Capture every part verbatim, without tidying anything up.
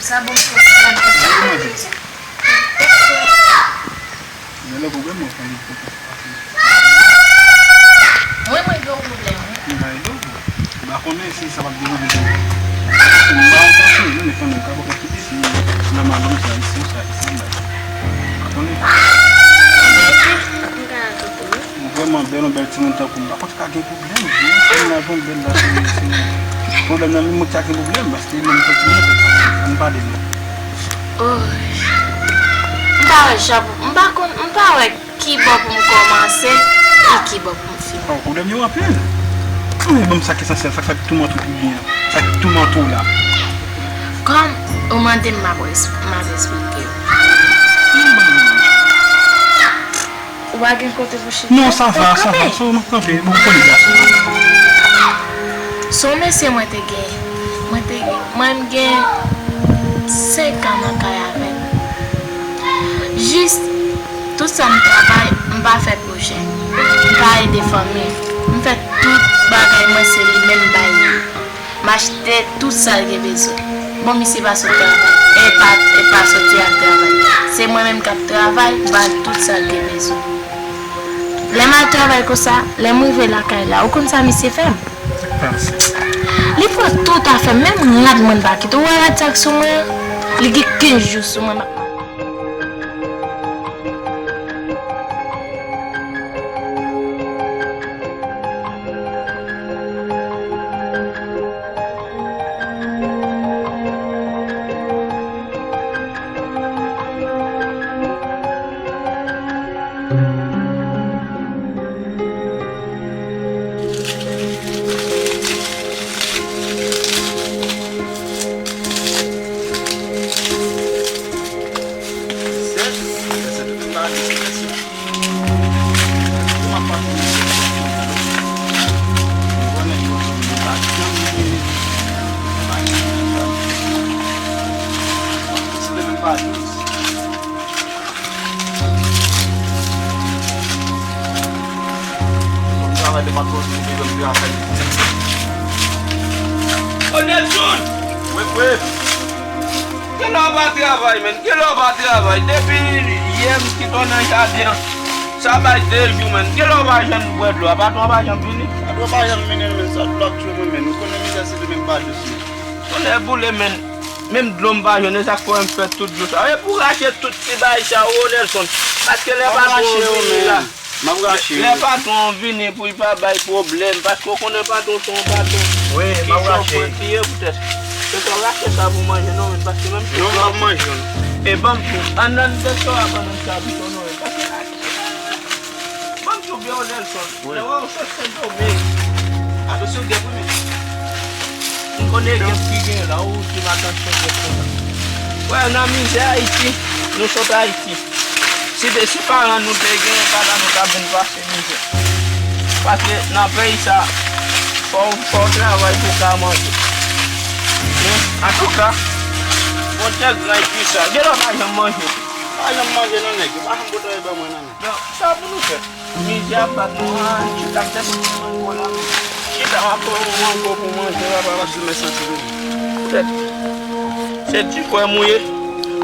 Sa bon pou sa. Mwen gen yon pwoblèm, mwen pa gen pwoblèm. Mwen, mwen gen yon pwoblèm, wi. Mwen pa gen pwoblèm. M pa konnen si sa p ap deranje w. M pa yon konseye, non, men kanmenm, ka pa kite si nan madanm sa, isi, sa, isi, la. M pa konnen. Epi, m ka rakonte, wi. Ou vrèman bèl, yon bèl timoun tankou m. Pa kont ka gen pwoblèm, wi. Fanm nan jan w bèl la, se, se pwoblèm nan, menm mwen ki ka gen pwoblèm, paske menm kòtimoun, ann pale, non. Oh. M pa wè jan pou, m pa konn, m pa wè ki bò pou m kòmanse e ki bò pou m fini. Oh, pwoblèm yo anpil. Ann ban m sa k esansyèl, sa k fè toumante w pi byen an, sa k toumante w la. Kòm ou mande m, m ap res-, m ap esplike w. Ou pa gen kote pou chita? Non, sa va, sa va. So, m ap kanpe. Bon, konnen gason. Se yon mesye mwen te gen. Mwen te gen. Mwen, m gen senk an nan kay avè l. Jis, tout sa m travay, m pa fè pwojè. M pa ede fanmi. M fè tout bagay mwen, se li menm m bay li. M achte tout sa l gen bezwen. Bon, misye pa sot travay. E pa, e pa soti al travay. Se mwen menm k ap travay, ba l tout sa l gen bezwen. Lè m al travay konsa, lè m rive lakay la, ou konn sa misye fè m? Li pran tout afè m, menm rad mwen l pa kite. Ou wè rad sa k sou mwen an? Li gen kenz jou sou mwen, m ap Ô, Nelson! Wi, wi. Kilè w pa travay, menn? Kilè w pa travay? Depi yè m kite w nan jaden an, sa bay de jou, menn. Kilè w pa jwenn bwè dlo a? Patwon an pa janm vini? Patwon pa janm vini, menn. Sa dlo ap tchwe mwen, menn. Ou konnen mizè se li menm pa dous, menn. Tonnè boule, menn. Menm dlo m pa jwenn, e sa k fè m fè tout dlo sa. E pou rache tout ti bagay sa, o Nelson. Paske lè patwon an vini la. M ap rache yo. Lè patwon an vini pou li pa bay pwoblèm, paske w konnen patwon se yon patwon ki chofè, ki ye poutèt. Se sa w rache sa pou manje, non, menn, paske menm si... Non, m ap manje, non. E ban m tou, ann, ann, de sò a, ban m sa pito, non, menn, paske la, ban m tou byen, o Nelson. Wi. Lè w wè yon sot Sendomeng. Atansyon, gen pou nou. M konnen gen ki gen la, ou di m atansyon, gen pou nou. Wè, nan mizè Ayiti, nou sot Ayiti. Si te, si paran nou te gen, pa la nou t ap vin pase mizè. Paske nan peyi sa, fò, fò w travay pou w ka manje. Men, antouka, Bondye gran e pwisan. Genlè w pa janm manje. Pa janm manje non, nèg. Yo pa janm pote anyen ban mwen non, nèg. Donk, sa pou nou fè? Mizè ap bat nou, an, chita, tèt mwen, mwen, mwen, chita, m ap pran yon mango pou manje, papa, paske mwen santi m. Poutèt se ti frè m ou ye,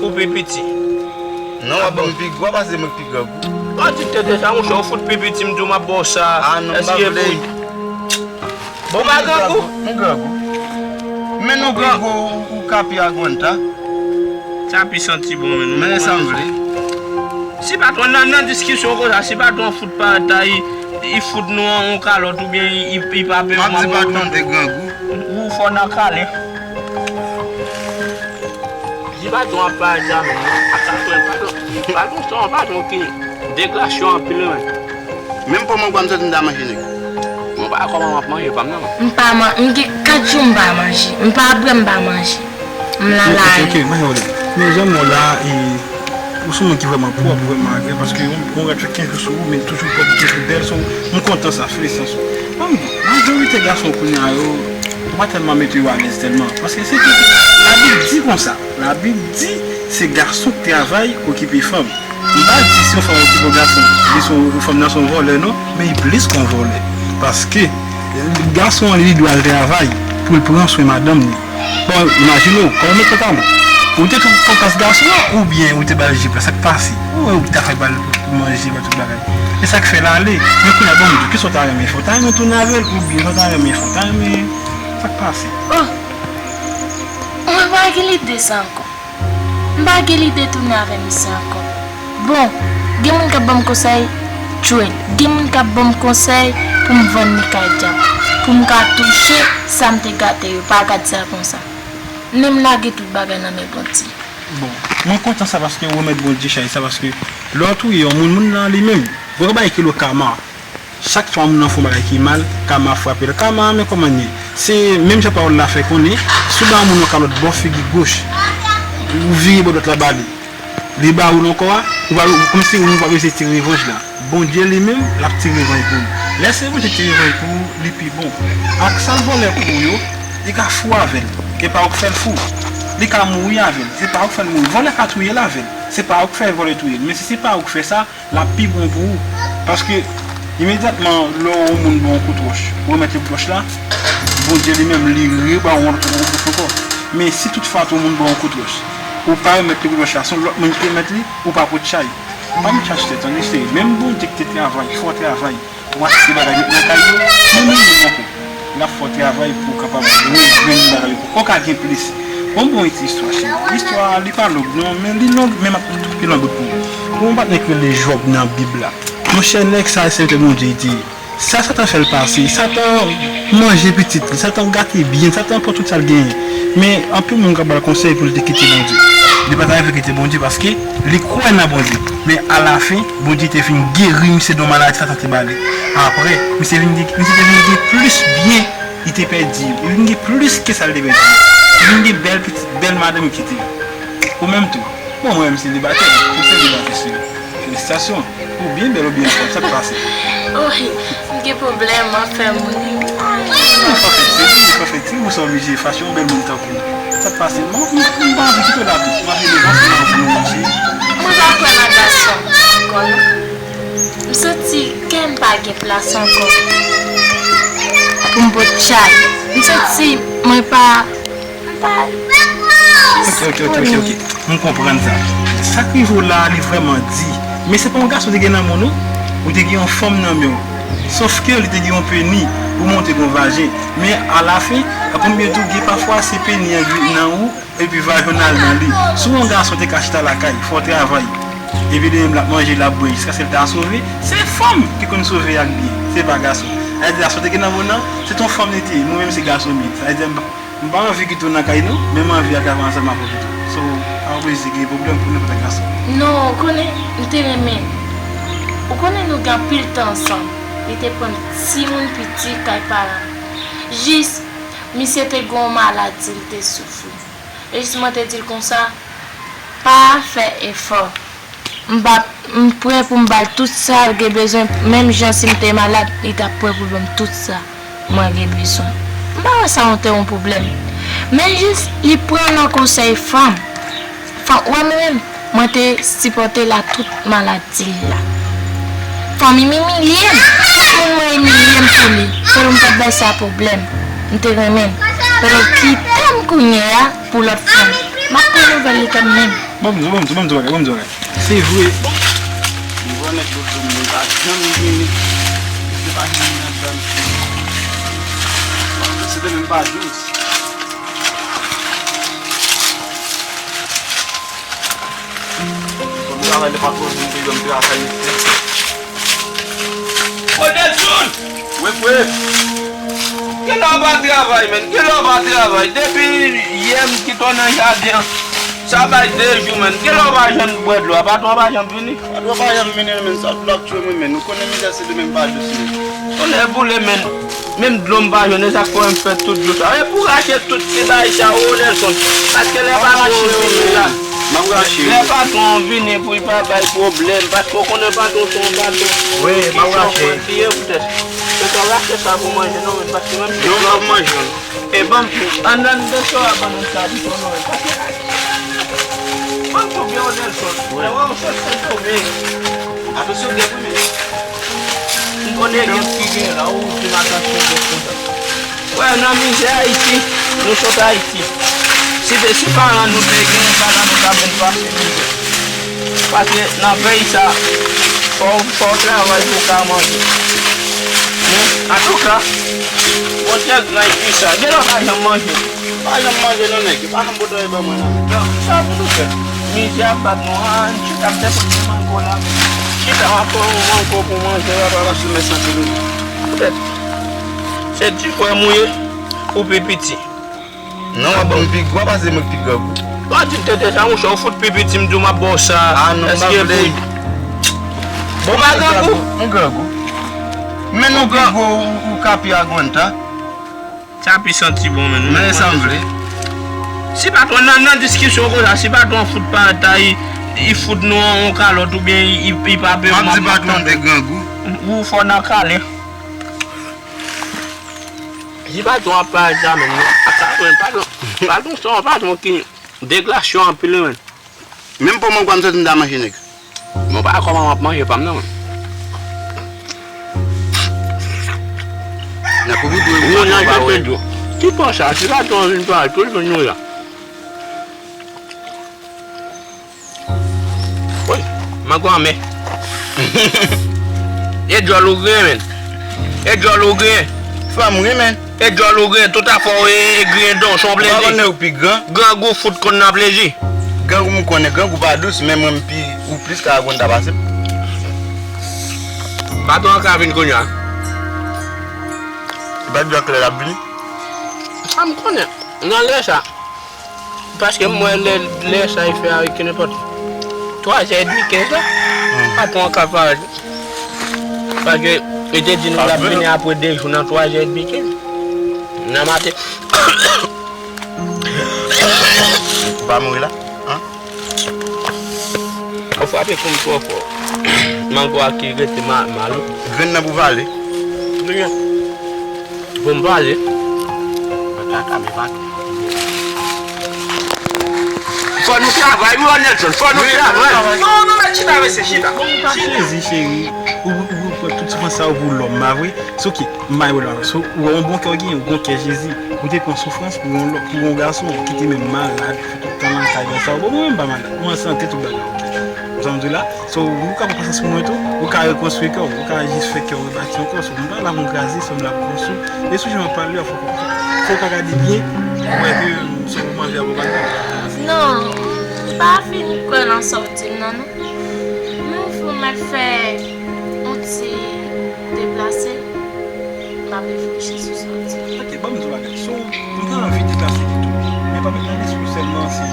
ou pi piti. Non, w ap ban m pi gwo, paske mwen pi grangou. An ti tete sa, monchè, ou fout pi piti, m di w m ap ba w sa. A non, m pa vle. Bon, pa grangou. M grangou. Men nou grangou, ou ka pi agwanta. Sa pi santi bon, men nou. Men sa m vle. Si patwon nan, nan diskisyon konsa, si patwon fout pa ta, li, li fout nou yon kalòt oubyen li, li, li pa peye w, m ap di patwon te grangou. Ou fò nan kale. Di patwon ap pale jamè, non. Patwon, patwon, patwon, se yon patwon ki degrasyon anpil, wi, men. Menm pòmon pa m soti m ta manje, nèg. Mwen pa kòman m ap manje pa m nan. M pa man-, m gen kat jou m pa manje. M pa bwè, m pa manje. M nan lari. Ok, ok, mwen wè. Men jan m wè w la, e, ou se yon moun ki vrèman pwòp, vrèman agrè, paske yon, yon rad fè kenz jou sou ou, men toujou pwòp, toujou bèl, so, m kontan sa, felisitasyon. Bon, majorite gason kounye a yo, ou pa tèlman mete yo alèz tèlman, paske se ki, Labib di konsa, Labib di se gason k travay, k okipe fanm. M pa di si yon fanm okipe yon gason, li se yon, fanm nan se yon vòlè, non, men li plis ke yon vòlè. Paske gason an, li dwe al travay pou l pran swen madanm li. Bon, imajine w, kòman w met pantalon? Ou te twouve pòtas gason an oubyen ou te ba l jip la? Sa k pase? Ou wè ou ta fè ba l pou manje, ba l tout bagay. E sa k fè l ale. Men kounye a, ban m di w, kisa w ta renmen fè? W ta renmen tounen avè l oubyen sa w ta renmen fè? W ta renmen, sa k pase? Oh! Mwen pa gen lide sa ankò. M pa gen lide tounen avè misye ankò. Bon, gen moun k ap ban m konsèy, tchwel. Gen moun k ap ban m konsèy pou m vann li kay dyab. Pou m ka touche sa m te gate yo. Pa gad sa konsa. Men m lage tout bagay nan men Bondye. Bon, mwen kontan sa paske w remèt Bondye chay sa paske lè w touye yon moun, moun nan li menm. Gwo bagay ki lo kama. Chak fwa moun nan fè yon bagay ki mal, kama frape l. Kama, men kòman l ye? Se menm jan pawòl la fè konnen, si w ba yon moun yon kalòt bò figi goch, ou vire bò dwat la ba li, li ba ou l ankò a, ou pa, kòmsi ou pa bezwen tire revanj la. Bondye li menm, l ap tire revanj pou ou. Lè se Bondye ki tire revanj pou ou, li pi bon. Ak sa l vòlè pou ou yo, li ka fou avè l. E pa ou k fè l fou. Li ka mouri avè l. Se pa ou k fè l mouri. Vòlè ka touye l avè l. Se pa ou k fè vòlè touye l. Men si se pa ou k fè sa, l ap pi bon pou ou. Paske, imedyatman, lè yon moun ba w yon kout wòch, ou remèt li kout wòch la, Bondye li menm, li reba w yon lòt kout wòch ankò. Men si tout fwa tou yon moun ba w yon kout wòch, ou pa remèt li kout wòch la, se yon lòt moun ki remèt li, ou pa pot chay. Pa met chay sou tèt, tande, se menm Bondye ki te travay, fè w travay. Ou achte bagay yo nan kay yo, menm li menm ankò. L ap fè w travay pou w kapab rejwenn bagay yo. Pou w ka gen plis. Bon, bon, ti istwa, cheri. Istwa a, li pa long, non, men li long, men m ap tou pi long bout pou ou. Gon patnè ki rele Jòb nan Bib la. Monchè, nèg sa, sèvitè Bondye li te ye. Sa Satan fè l pase. Satan manje pitit li. Satan gate byen. Satan pran tout sa l genyen. Men, anpil moun ka ba l konsèy pou l te kite Bondye. Li pa ta vle kite Bondye paske li kwè nan Bondye. Men, alafen, Bondye te vin geri misye de yon maladi Satan te ba li. Apre, misye vin gen, misye te vin gen plis byen li te pèdi yo. Li vin gen plis ke sa li te pèdi yo. Li vin gen bèl pitit, bèl madanm li kite yo. Ou menm tou. Bon, mwen menm selibatè. Ou selibatè sou yo. Felisitasyon. Ou byen bèl, ou byen fòm. Sa k pase? Wi, m gen pwoblèm, mwen fè m ri. Ou pa fè ti ri, ou pa fè ti ri, ou sa oblije fache yon bèl moun tankou w. Sa k pase? Mwen, m, m pa anvi kite w la tou. M ap vin devan, se nan pou nou mache. Mwen pa kwè nan gason ankò, non. M santi kè m pa gen plas ankò pou m pot chay. M santi mwen pa, m pa. Ok, ok, ok, ok, ok. M konprann sa. Sa k rive w la a, li vrèman di. Men se pa yon gason w te gen nan men w, non. Ou te gen yon fanm nan men w. Sòf ke li te gen yon peni, ou menm w te gen yon vajen. Men alafen, konbyen tou gen pafwa se peni an ki nan ou, epi vajen an al nan li. Si w yon gason te ka chita lakay, fè w travay. Epi li menm l ap manje, l ap bwè jiskaske l ta sove, se fanm ki konn sove ak byen, se pa gason. Sa vle di gason te gen nan men w nan, se t yon fanm li te ye, mwen menm se gason m ye. Sa vle di m pa, m pa anvi kite w nan kay nou, men m anvi al travay ansanm avè w pito. So, pa oblije gen pwoblèm pou nenpòt gason. Non, ou konnen, m te renmen l. Ou konnen nou gen anpil tan ansanm. Li te pran m timoun piti kay paran m. Jis, misye te gen yon maladi, li te soufri. E jis mwen te di l konsa, pa fè efò. M pa, m prè pou m ba l tout sa l gen bezwen, menm jan si m te malad, li t ap prè pou l ban m tout sa mwen gen bezwen. M pa wè sa yon te yon pwoblèm. Men jis, li pran nan konsèy fanm. Fanm, wè mwen menm, mwen te sipòte l ak tout maladi l la. Fanm, li imilye m. Tout moun mwen imilye m pou li. Fò m pa t bay sa pwoblèm. M te renmen l. Fò l kite m kounye a pou lòt fanm. M ap pran nouvèl li kanmenm. Ban m di w, ban m di w, ban m di w bagay, ban m di w bagay. Se vre. Li remet dodo m, li pa janm vini. Li pa janm vini nan tan. Se te menm pa jous. Kòm travay li pa twò vin, li jwenn travay isit. Ô Nelson! Wi, wi. Kilè w pa travay, menn? Kilè w pa travay? Depi yè m kite w nan jaden an, sa bay de jou, menn. Kilè w pa janm bwè dlo a? Patwon pa janm vini? Patwon pa janm vini, menn. Sa dlo ap tchwe mwen, menn. Ou konnen mizè se de menm pa dous, menn. Tonnè boule, menn. Menm dlo m pa jwenn, e sa k fè m fè tout dlo sa. E pou rache tout ti bagay sa, o Nelson. Paske lè patwon vini la. M ap rache. Lè patwon vini pou li pa bay pwoblèm, paske w konnen patwon se yon patwon. Wi, m ap rache. Ki fè w pran tiye poutèt. Se sa w rache sa pou manje non, men paske menm non, m ap manje. E ban m tou, ann, ann, de sou a ban nou sa pito non, men paske ban m tou byen, o Nelson. Wi. Lè w wè yon sòs se tou byen. Atansyon, gen pou men. M konnen gen ki gen la, ou fin atansyon gen konsa. Wè, nan mizè Ayiti, nou sot Ayiti. Si te si paran nou te gen, paran nou ta vin pase mizè. Paske nan peyi sa, fò, fò w travay pou w ka manje. Men, antouka, Bondye gran e pwisan. Gen lè w pa janm manje. Pa janm manje non nèg, pa janm pote anyen ban mwen non. Non, sa pou nou fè. Mizè ap bat nou, an, chita, m te sot gen mango la. Chita, m ap pran yon mango pou manje, w ap pase men santi nou. Poutèt, se ti frè m ou ye, ou pi piti. Non, w ap ban m pi gwo, w ap pase mwen pi grangou. Ou di m tete sa, monchè, ou fout pi piti, m di w m ap ba w sa. Ah, non, m pa vle. Bon, pa grangou. M grangou. Men nou pi gwo, ou, ou ka pi agwanta. Sa pi santi bon, men. Men sa m vle. Si patwon nan, nan diskisyon konsa, si patwon fout pa ta, i, i fout nou yon kalòt oubyen i, i, i pa pè. M ap di patwon de grangou. Ou fò nan kale. Si patwon ap parèt la menm, non. Patwon, patwon, patwon se yon patwon ki degrasyon anpil, wi, men. Menm pou mwen, kwa m soti, m ta manje nèg. Mwen pa kòman m ap manje pa m, non, men. Nan kou vit, wi, wi, nan patwon pa wè. Ki pa sa, si patwon vin parèt, tout moun nou la. Wi, mwen granmè. E djòl ou griyen, men. E djòl ou griyen. Frè m, wi, men. E djòl ou griyen, tout afè w e, e griyen don, se yon plezi. Ou pa konnen ou pi gran? Grangou fout konn nan plezi. Grangou m konnen, grangou pa dous, men mwen m pi, ou plis ka konn ta pase m. Patwon an ka vin kounye a. E pa di w a kilè l ap vini? Sa m konnen. Nan lè sa. Paske m wè lè, lè sa e fè avèk nenpòt. Twazè edmi kenz la. Patwon an ka parèt. Paske li te di nou l ap vini apre de jou nan twazè edmi kenz. Nan maten. Ou pa mouri la? An? Ou frape kou m twò fò. Mango a ki rete ma-, mal, wi. Grenn nan pou vale. Wi. Pou m pale. Mwen kaka, men pa. Fò nou travay, wi, Nelson, fò nou travay. Non, nou mèt chita, mesye, chita. Ou pa sezi, cheri. Ou, ou, ou pran tout soufrans sa yo pou lòm, pa vre? Se ok, m pa gen pwoblem avè sa. Ou wè yon bon kè w genyen, yon bon kè Jezi. Ou te pran soufrans pou yon lòt, pou yon gason ki te menm malad, fè tout tan nan kay, sa. Bon, mwen menm pa malad. Mwen an sante, tout bagay ok. Ou sa m di w la? So, ou ka pran pasyans pou mwen tou, ou ka rekonstwi kè w, ou ka jis fè kè w rebati ankò. So, m pa la pou m kraze, so m la pou konstwi. E sou jan m ap pale a, fò, fò w ka gade byen, ou wè ke, um, se pou manje a pou bagay. Non, m pa fin kwè nan sa w di m nan, non. Men w fè m fè yon ti deplase, m ap reflechi sou sa w di. Ok, ban m di w bagay. So, m ta anvi deplase li tou. Men pa met nan lespri w sèlman se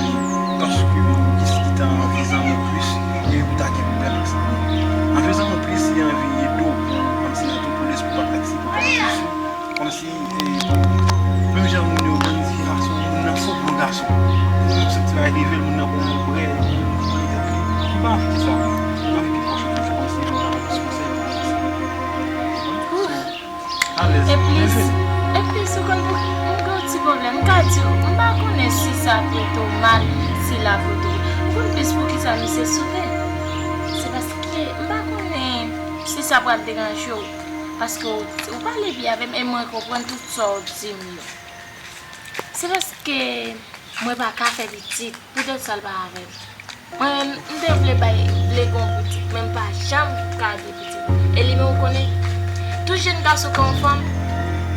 paske m gen, li ta anvi zanmi w plis, e ou ta gen pwoblèm ak sa. Non. Anvi zanmi w plis, se anvi ede w, kòmsi nan tou pou lespri w pa pati, pou pa reflechi. Kòmsi, e, menm jan moun yo konn di, a, se yon moun nan fò pou yon gason. Moun nan se ti bagay rive l, moun nan gon brè, moun nan pran tèt li. M pa anvi di sa, non. M anvi pi pwòch, m anvi kòmsi pou ta ba plis konsèy, pou avanse. Alèz. E plis, e plis, ou konn pou, m gen yon ti pwoblèm. M ka di w, m pa konnen si sa ap rete w mal, si l ap rete w. Ou konn plis poukisa misye souke? Se paske m pa konnen si sa pral deranje w. Paske w, ou pale byen avè m e mwen konprann tout sa w di m yo. Se paske mwen pa ka fè pitit, poutèt sa l pa avè m. Mwen menm, m te vle bay, vle gon pitit, men m pa janm ka gen pitit. E li menm ou konnen, tout jèn gason ki gen yon fanm,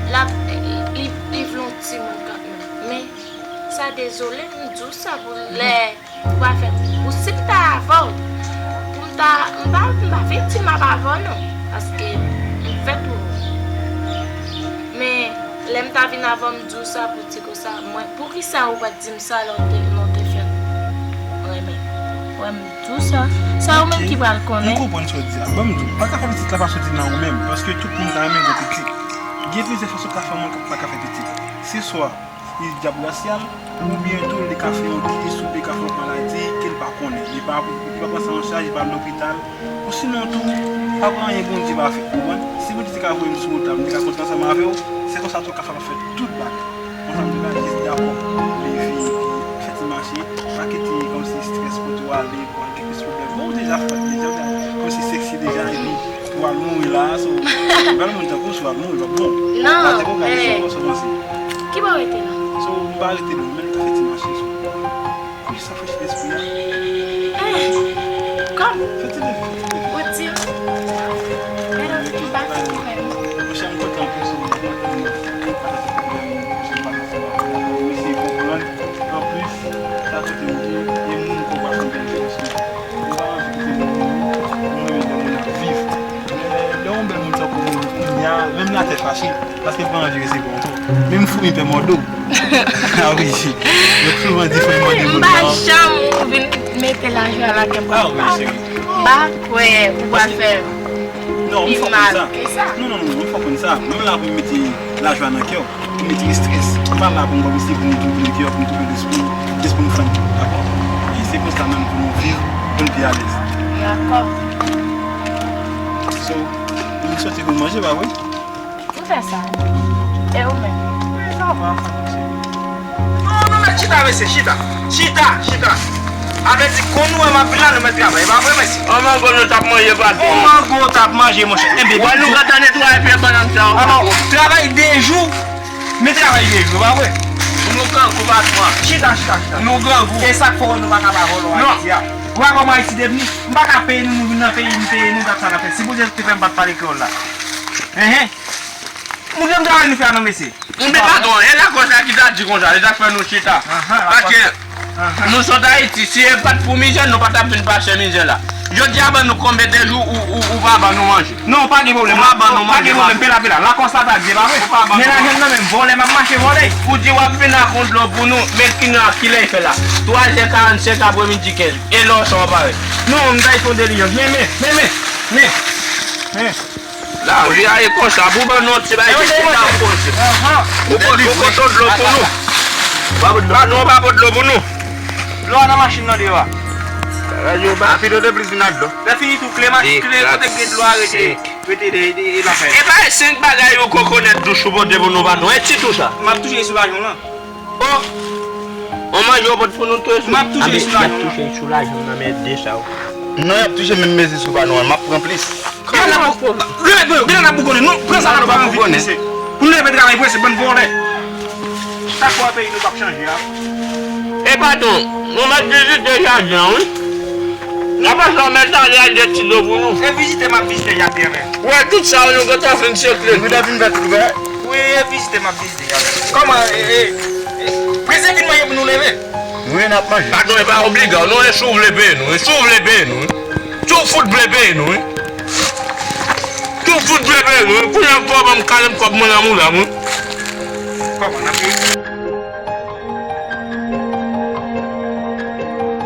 l ap, li, li vle yon timoun kanmenm. Men, sa dezole, m di w sa pou lè ou pa fè pou si m ta avè w, pou m ta, m pa, m pa vin di m ap avè w non, paske m fèt pou ou. Men, lè m ta vin avè w, m di w sa pou di konsa, mwen, poukisa ou pa t di m sa lè w te, lè w te fèt renmen? Wè m di w sa. Se ou menm ki pral konnen. M konprann sa w di a. Ban m di w, pa ka fè pitit la pa soti nan ou menm, paske tout moun ta renmen gen pitit. Gen plizyè fason w ka fè moun pa ka fè pitit. Se swa li dyab rasyal, oubyen tou li ka fè yon ti soupe, ka fè yon maladi ke l pa konnen. Li pa, li pa pran sa an chaj, li pa al lopital. Osinon tou, pa gen anyen Bondye pa fè, ou konprann? Si Bondye te ka voye m sou wout la, m te ka kontre ansanm avè w, se konsa tou w ka fè, fè tout bagay. Konsa m te ka jis dakò, leve, fè ti mache, pa kite kòmsi estrès pote w ale, pou al gen plis pwoblèm. Bon, ou deja fèt deja, ou deja, kòmsi seksi deja, epi ou al mouri la, so, gen moun tankou w, si w al mouri, w ap bon. Non, men, ki bò w rete la? So, m pa rete lwen, men m ka fè ti mache, so. Kote ou ye, e moun kò pa fè bèl fè sou. Ou pa anvi kite moun, ou renmen lè moun ap viv. Lè, lè yon bèl moun tankou ou kounye a, menm latè fache, paske l pa anvi resevwa ankò. Menm foumi pè mòde w. Ah wi, yo souvan di foumi mòde moun nan. M pa janm vin mete lajwa nan kè m. Ah wi, cheri. M pa kwè ou pral fè pi mal ke sa. Non, non, non, non, fò konn sa. Mwen la pou m mete lajwa nan kè w, pou m mete estrès. Mwen pa la pou m kòmanse pou m touble kè w, pou m touble lespri, lespri m fann. Dakò? E se konsa menm pou nou viv, pou n pi alèz. Dakò. So, nou soti pou n manje, pa vre? Ou fè sa. E ou menm? Wi, sa va, sa va. Non, nou mèt chita, mesye, chita. Chita, chita. Avèti, kon nou wè m ap vin la, nou mèt travay. E pa vre, mesye? An mango nou t ap manje, patwon. An mango w t ap manje, monchè. Enben, wè, nou gentan netwaye pye bannann sa yo, patwon. Travay de jou, men travay de jou, e pa vre? Nou grangou, patwon. Chita, chita, chita. Nou grangou. E sa k fè nou pa ka ba vòlò Ayiti a. Ou pa kòman Ayiti devni? M pa ka peye nou, nou vin nan peyi m, peye nou, gad sa n ap fè. Si Bondye te fè m pa t pale kreyòl la. Enhen. Moun yo m travay nou fè a non, mesye. Enben, patwon, e lakòs la ki ta di konsa, e sa k fè nou chita. Paske nou sot Ayiti, si e pa t pou mizè, nou pa t ap vin pase mizè la. Jodi a, ban nou konbyen de jou ou, ou, ou pa ban nou manje? Non, pa gen pwoblèm. Ou pa ban nou manje, pa gen pwoblèm, pela, pela. Lakòs la ta di, e pa vre? Ou pa ban nou manje. Men lajan m nan menm, vòlè, m ap mache vòlè. Ou di w ap vin ak yon dlo pou nou, men ki nan, kilè l fè la? Twa zè karannsenk, apremidi kenz. E lò sa w parèt. Non, m ta fè yon dilijans. Men, men, men, men, men, men. Lavi a e konsa, pou ban nou ti bagay ki ta pwoche. Ou pot, ou pot yon dlo pou nou. Pa nou, pa pot dlo pou nou. Dlo a nan machin nan deyò a. Bagay yo ba. Rapido de plis vin ak dlo. Lè fini tou, kle machin, kle kote k gen dlo a rete, rete de, de, de lapay. E pa e senk bagay yo kokonèt douch ou pote pou nou pa nou. E ti tou sa. M ap touche sou lajan w lan. O! On manje w pot pou nou tou sou. M ap touche sou lajan w lan. Touche sou lajan m nan, men de sa w. Non, y ap touche menm mezi sou pa nou an, m ap pran plis. Gade la pou, gade, gade la pou konnen. Nou pran sa la pa anvi plis. Pou nou leve travay prese, bann vòlè. Chak fwa peyi nou p ap chanje a. E patwon, nou mèt vizite jaden an, wi. Nan pa sa, mèt ale al de ti dlo pou nou. E vizite, m ap vizite jaden an, men. Wè, tout sa yo, nou gentan fin sekle. Nou gentan fin fè tout, wè. Wi, e vizite, m ap vizite. Kòman, e, e, e, prese vin manje pou nou leve. Wi, n ap manje. Patwon, e pa obliga w non, e si w vle peye nou, e si w vle peye nou, wi. Si w fout vle peye nou, wi. Si w fout vle peye nou, wi. Kounye a fò ban m kale m kòb mwen nan mouda m, wi. Kòman n ap ye?